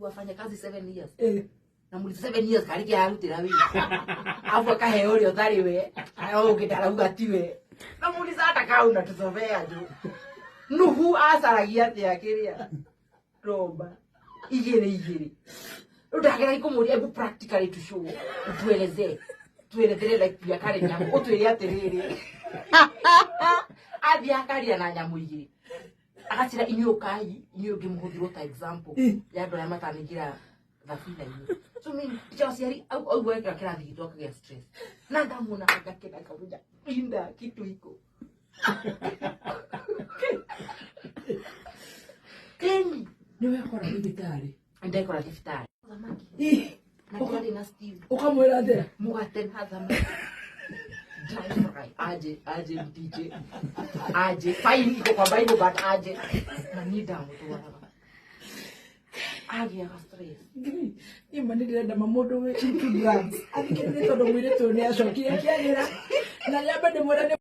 Wafanya kazi 7 years. Eh. Na muri 7 years karĩ kĩa arutĩra wĩra, afu akaheo ũrĩa ũtarĩ we, ayo ũngĩ ndarauga tiwe. Na muuliza, hata kaa unatusomea tu, Nuhu acaragia atĩa kĩrĩa romba igĩrĩ igĩrĩ? Rĩu ndageragia kũmũria, hebu practically to show, utuelezee, tuelethere like we are carrying nyamũ, ũtwĩre atĩrĩrĩ, athiĩ akaria na nyamũ igĩrĩ, agacira, inyuĩ ũkai, inyuĩ ũngĩ mũhũthĩrwo ta example ya andũ arĩa matanaingĩra thabina-inĩ. So mi ticha waciari au wekĩra kĩrathi gitũ akagĩa stress, na ndamuona ngakena, ngamwĩra, "Pinda kitu iko Keni." Nĩ wekora thibitarĩ? Ndekora thibitarĩ, thamaki na kĩrarĩ na stew. Ũkamwĩra atĩa? Mugate na thamaki dry fry. Aje aje, mtije aje, fine, iko kwa Bible, but aje na ni ndamũtwaraga agĩaga stress. Niĩ ma nĩ ndĩrenda ma mũndũ wĩ into drugs athikĩrĩrie, tondũ mũirĩtu ũyũ nĩ acokire akĩagĩra na rĩambe ndĩmwĩre nĩ